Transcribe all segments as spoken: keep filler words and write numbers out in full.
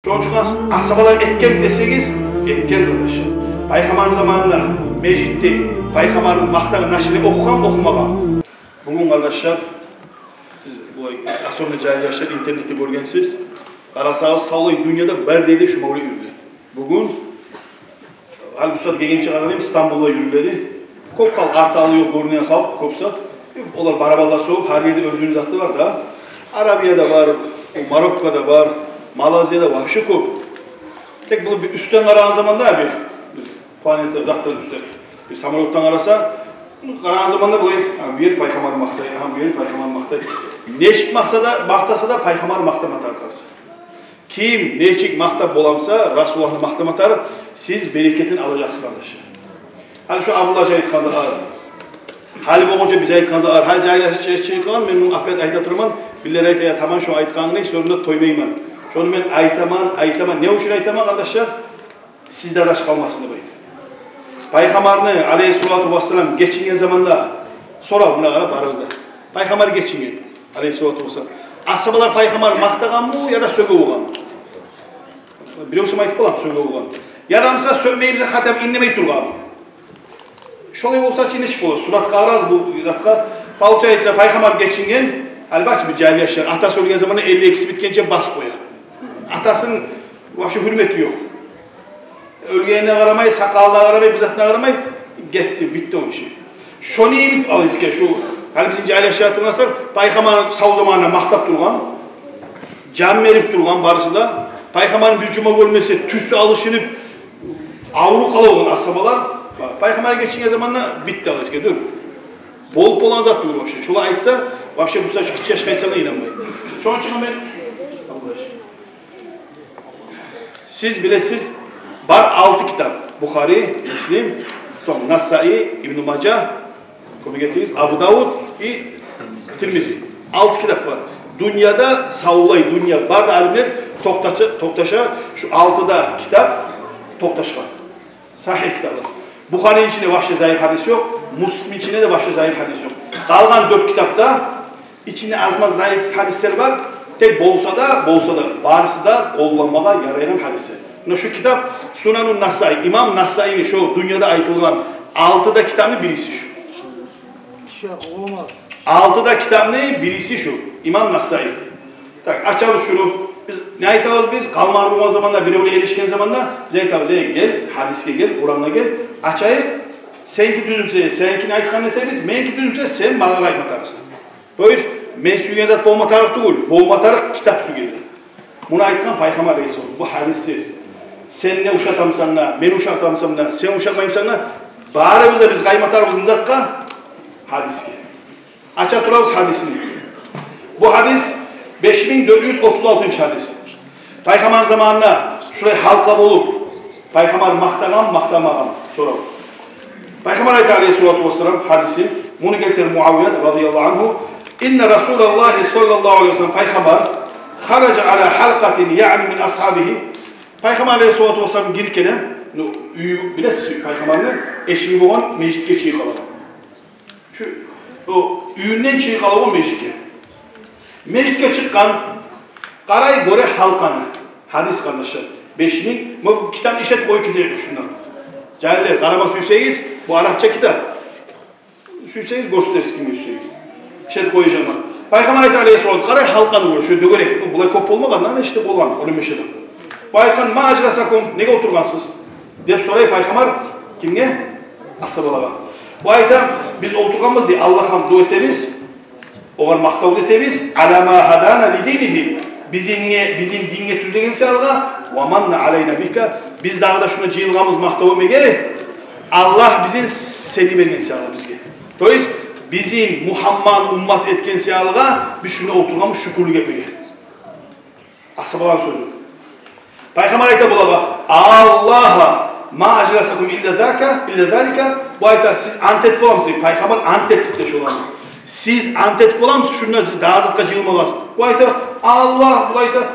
Шону учун асгьабалар этгенми десегиз, этген, къардашлар. Пайхаммар заманында межитде пайхаммарны макътагъан нашиди охугъанмы, охумагъанмы? Бугюн, къардашлар, сиз, булай, особенно жагьил яшлар, интернетде гёргенсиз. Къарасагъыз, савлай дюньяда бар ерде шумавли уьйлер. Бугюн, гьали бу сагьат гелгенче къарадым, Стамбулда юрюледи. Кёп халкъ, арты-алды ёкъ гёрюнеген халкъ кёп сагьат. Олар барабанлар согъуп, гьар ерде оьзюню заты бар да. Арабияда бар, Мароккода бар, Малайзияда вообще кёп. Тек бу бир уьстден къарагъан заманда бир, бир планета затдан уьстден, бир самолётдан къараса, къарагъан заманда булай, гьа, бу ер пайхаммар макътай, гьа, бу ер пайхаммар макътай. Нечик макъса да, макътаса да, пайхаммар макътама тарыкъ. Ким нечик макътап боламса, Расулуллагьны макътама тарыкъ, сиз берекетин алажакъсыз, къардашлар. Гьали шо Абдулла гьажи айтгъан затлар, гьали болгъунча биз айтгъан затлар, гьали жагьил яшлар чыгъып къалгъан, мен муну опять айта тураман, бирлери айта: «Я, таман, шо айтгъанынг, сёзюнде тоймайман. Шону мен айтаман, айтаман». Не учун айтаман, къардашлар? Сизде адашып къалмасын деп айтып. Пайхаммарны, алейгьиссалату вассалам, гечинген заманда, сорав муна къара барыгъыз да. Пайхаммар гечинген, алейгьиссалату вассалам. Асгьабалар пайхаммар макътагъанмы яда сёге болгъанмы? Биревсю айтып боламы сёге болгъанмы? Яда, мисал, сёгмей, мисал, хатам индемей тургъанмы? Шолай болса чы, нечик бола? Суратгъа къарагъыз, бу затгъа. Получается, пайхаммар гечинген, албетте, бир жагьил яшлар, атасы оьлген заманда элли экиси битгенче бас къоя. Атасыны вообще гьюрмети ёкъ. Оьлгенине къарамай, сакъалына къарамай, бир затына къарамай, гетди, битди ону иши. Шону йимик ал эсге, шу, гьали бизин жагьил яшлар тынгласа, пайхаммар сав заманында макътап тургъан, жан берип тургъан барысы да. Пайхаммарны бир жума гёрмесе, тюсю алышынып, авруп къала болгъан асгьабалар. Пайхаммар гечинген заманда битди, ал эсге, дюр. Болуп болагъан зат тюгюл вообще. Шолай айтса, вообще, бу сагьат гиччи яшгъа айтса да инанмай. Шону учун мен, сиз билесиз, бар алты китап: Бухари, Муслим, сонг Насаи, Ибну Мажа, кёмек этигиз, Абу Давуд и Тирмизи. Алты китап бар. Дюньяда, савлай дюнья бар да, алимлер токъташа, токъташа, шу алты да китап токъташгъан. Сагьигь китаплар. Бухарини ичинде вообще заиф гьадис ёкъ, Муслимни ичинде де вообще заиф гьадис ёкъ. Къалгъан дёрт китапда ичинде аз-маз заиф гьадислер бар. Тек болса да, болса да, барысы да къолланмагъа ярайгъан гьадислер. Муна шу китап Сунанун Насаи, имам Насаини, шо дюньяда айтылгъан алты да китапны бириси шу. Алты да китапны бириси шу, имам Насаи. Так, ачабыз шуну. Биз не айтабыз биз? Къалмагъал болгъан заманда, биревлер эришген заманда, биз айтабыз: «Эй, гел, гьадисге гел, Къурангъа гел, ачайыкъ. Сеники тюзмюсе, сеникин айтгъанын этебиз, меники тюзмюсе, сен магъа къайтма тарыкъсан». То есть, мен сюйген зат болма тарыкъ тюгюл, болма тарыкъ китап сюйген зат. Муну айтгъан Пайхаммар алейгьиссалам. Бу гьадис сен, сен не ушатамысан да, мен ушатамысам да, сен ушатмаймысан да, барыбыз да биз къайтма тарыкъбыз не затгъа? Гьадисге. Ача турабыз гьадисни. Бу гьадис беш минг дёрт юз отуз алтынчы гьадис. Пайхаммар заманында шулай гьалкъа болуп, пайхаммар макътагъан, макътамагъан сорав. Пайхаммар айта, алейгьиссалату вассалам, гьадиси, муну гелтире Муавият радияллагьу ангьу: «Инна Расулаллагьи саллаллагьу алейгьи ва саллам», пайхаммар, «хараджа аля гьалкъатин, яъни мин асгьабигьи». Пайхаммар алейгьиссалату вассалам гирип геле, ну, уьй, билесиз, пайхаммарны эшиги болгъан межитге чыгъып къала. Шу, о, уьюнден чыгъып къала болгъан межитге. Межитге чыкъгъан, къарай, гёре гьалкъаны. Гьадис, къардашлар. Беш минг, ма бу китапны ишлетип къоюп гетежекмен шундан. Жагьиллер, къарама сюйсегиз, бу арапча китап. Сюйсегиз, гёрсетерсиз, кимге сюйсегиз. Ишлетип къоюп гетежекмен. Пайхаммар айта, алейгьиссалам, къарай, гьалкъаны гёре. Шо дёгерек, бу булай кёп болмагъан, ана ишде болгъан, он беш адам. Бу айтгъан: «Ма ажласакум, неге олтургъансыз?» — деп сорай пайхаммар. Кимге? Асгьабалагъа. Бу айта: «Биз олтургъанбыз, — дей, — Аллагьгъа гьамд этебиз, огъар макътав этебиз, аля ма гьадана ли динигьи, бизин, бизин динге тюзлеген саялгъа, ва манна алейна бигьа, биз дагъы да шунда жыйылгъанбыз макътав этмеге, Аллагь бизин сени берген саялгъа бизге. То есть, бизин Мугьаммад уммат этген саялгъа биз шунда олтургъанбыз шюкюрлюк этмеге». Асгьабаланы сёзю. Пайхаммар айта булагъа: «Аллагьа, ма ажласакум илля зака, илля залика». Бу айта: «Сиз ант этип боламысыз?» — дей. Пайхаммар ант этди де шоланы. «Сиз ант этип боламысыз, шунда сиз дагъы затгъа жыйылмагъансыз?» Бу айта: «Аллагь», бу айта: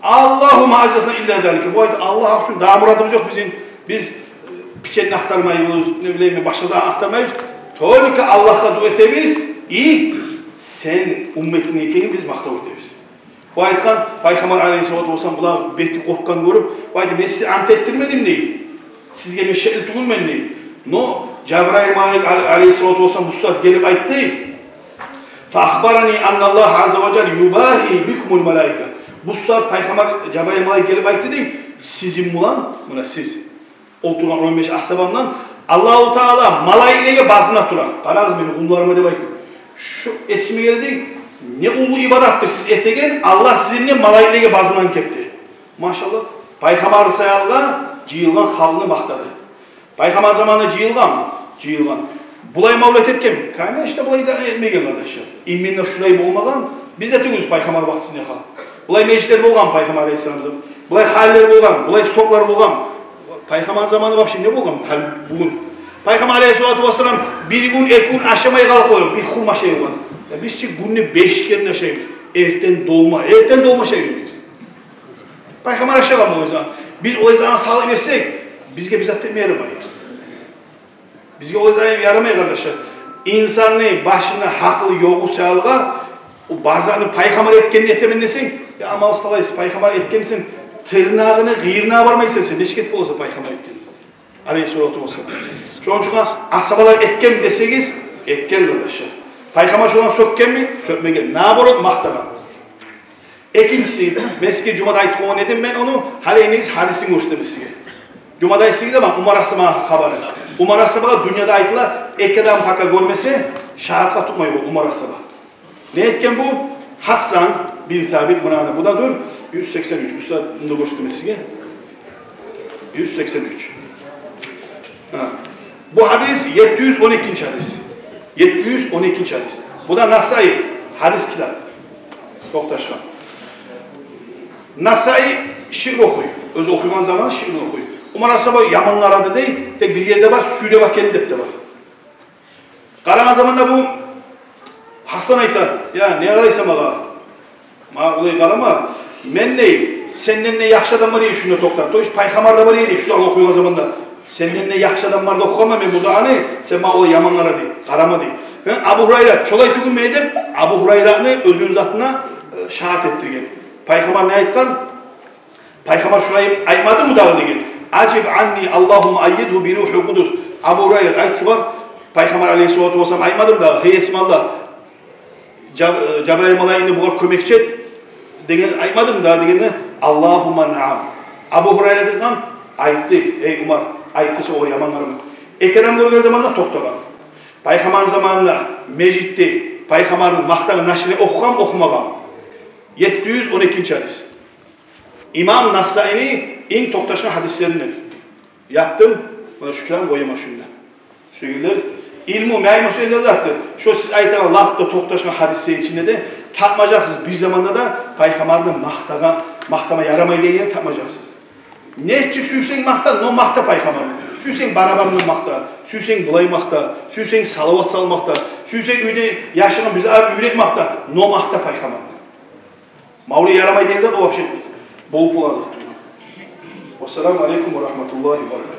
«Аллагьу ма ажласана илля залика». Бу айта: «Аллагь учун, дагъы мурадыбыз ёкъ бизин. Биз, э, печеньни ахтармайбыз, не билейим, башгъа затны ахтармайбыз. Только Аллагьгъа дуа этебиз, и сен умматынг экенингни биз макътав этебиз». Бу айтгъан, Пайхаммар алейгьиссалату вассалам буланы бети къоркъгъан гёрюп, бу айтды: «Мен сизге ант этдирмедимми, – дей, – сизге мен шеклик тюгюлмен», – дей. Но Жабраил малайик ал-, алейгьиссалату вассалам бу сагьат гелип айтды: «Фа ахбарани анна Аллагь азза ва жалла юбагьи бикумул малаика». Бу сагьат Пайхаммар Жабраил малайик гелип айтды дей: «Сизин булан, муна сиз олтургъан он беш асгьабамдан Аллагьу Таала малайиклеге базына тура. Къарагъыз мени къулларыма», – деп айтды. Шу эсиме гелди: не уллу ибадатдыр сиз этеген, Аллагь сизин де малайиклеге базынагъан кепде. Машаллагь, Пайхаммар саялы жыйылгъан халкъны макътады. Пайхаммар заманы жыйылгъан, жыйылгъан. Булай мавлет этген, конечно, булай да этмеген, къардашлар. Именно шулай болмагъан, биз де тюгюлбюз Пайхаммар вакътисинде халкъ. Булай межитлер болгъан Пайхаммар алейгьиссалам заман. Булай халилер болгъан, булай сокълар болгъан. Пайхаммар заманы вообще не болгъан? Гьали бугюн. Пайхаммар алейгьиссалату вассалам бир гюн, эки гюн ашамай къалып къоя, бир хурма ашай болгъан. Я биз чи гюнню беш керен ашайбыз. Эртен долма, эртен долма ашайбыз. Пайхаммар ашагъан болса, биз олай затны салып берсек, бизге бир зат этме ярамай. Бизге олай зат ярамай, къардашлар. Инсанны башында гьакъыл ёгъу саялы, о бар затны Пайхаммар этгенин этемен десенг, я амал салайсыз, Пайхаммар этген десенг, тырнагъыны къырына бармайсан сен, нечик этип боласан Пайхаммар этген алейгьиссалату вассалам. Шону учун асгьабалар этген десегиз, этген, къардашлар. Пайхаммар шоланы сёкгенми? Сёкмеген. Наоборот, макътагъан. Экинчиси, мен сизге жумада айтып къойгъан эдим мен ону, гьали энди гьадисин гёрсетемен сизге. Жумада айтып сизге де бар Умар асгьабаны хабары. Умар асгьабагъа дюньяда айтыла, эки адам пока гёрмесе, шагьатгъа тутмай бу Умар асгьаба. Не этген бу? Гьассан бин Сабит, муна, бу да дюр, юз сексен уьч, устаз, мунда гёрсетемен сизге. Юз сексен уьч. Гьа. Бу гьадис етти юз он экинчи гьадис. Етти юз он экинчи гьадис. Бу да Насаи гьадис китап. Токъташгъан. Насаи шиир охуй. Оьзю охуйгъан заманы шиир охуй. Умар асгьаба яман къарады дей, тек бир ерде бар, сюйреп алып гелди деп де бар. Къарагъан заманда бу Гьассан айта: «Я, не къарайсан магъа? Магъа олай къарама. Мен, – дей, – сенден де яхшы адам бар эди шунда токътап. То есть Пайхаммар да бар эди шулай охуйгъан заманда. Сенден де яхшы адам бар деп охугъанман мен бу затны, сен магъа олай яман къара, – дей, – къарама», – дей. Гьы, Абу Гьурайра шолай тюгюлмю деп, Абу Гьурайраны оьзюню затына, э, шагьат этдирген. Пайхаммар не айтгъан? Пайхаммар шулай айтмадымы дагъы деген. «Ажиб анни, Аллагьумма аййидгьу би рухил къудус». Абу Гьурайра, айт шугъар, Пайхаммар алейгьиссалату вассалам айтмадымы дагъы: «Гьей Есим Аллагь, Жаб-, Жабраил малайикни бугъар кёмекчи эт», – деген айтмадымы дагъы дегенде, «Аллагьумма наам». Абу Гьурайра деген айтды: «Гьей Умар, айтды, сен огъар яман къарама». Эки адам гёрген заманда токътагъан. Пайхаммарны заманында межитде Пайхаммарны макътагъан нашири охугъан, охумагъан. Етти юз он экинчи гьадис. Имам Насаини инг токъташгъан гьадислеринден. Яптым, муна шу китабын къояман шунда. Сюйгенлер, илму, майму сюйген затдыр. Шо сиз айтагъан лап да токъташгъан гьадислени ичинде де тапмажакъсыз бир заманда да Пайхаммарны макътагъан, макътама ярамай дегенни тапмажакъсыз. Нечик сюйсенг макъта, но макъта Пайхаммарны. Сюйсенг барабандан макъта, сюйсенг булай макъта, сюйсенг салават салмакъда, сюйсенг уьйде яшыгъын бизге уьйретмакъда, но макъта Пайхаммарны. Мавлет ярамай деген зат, о вообще болуп болагъан зат тюгюл. Вассаламу алейкум ва рагьматуллагьи ва баракатугь.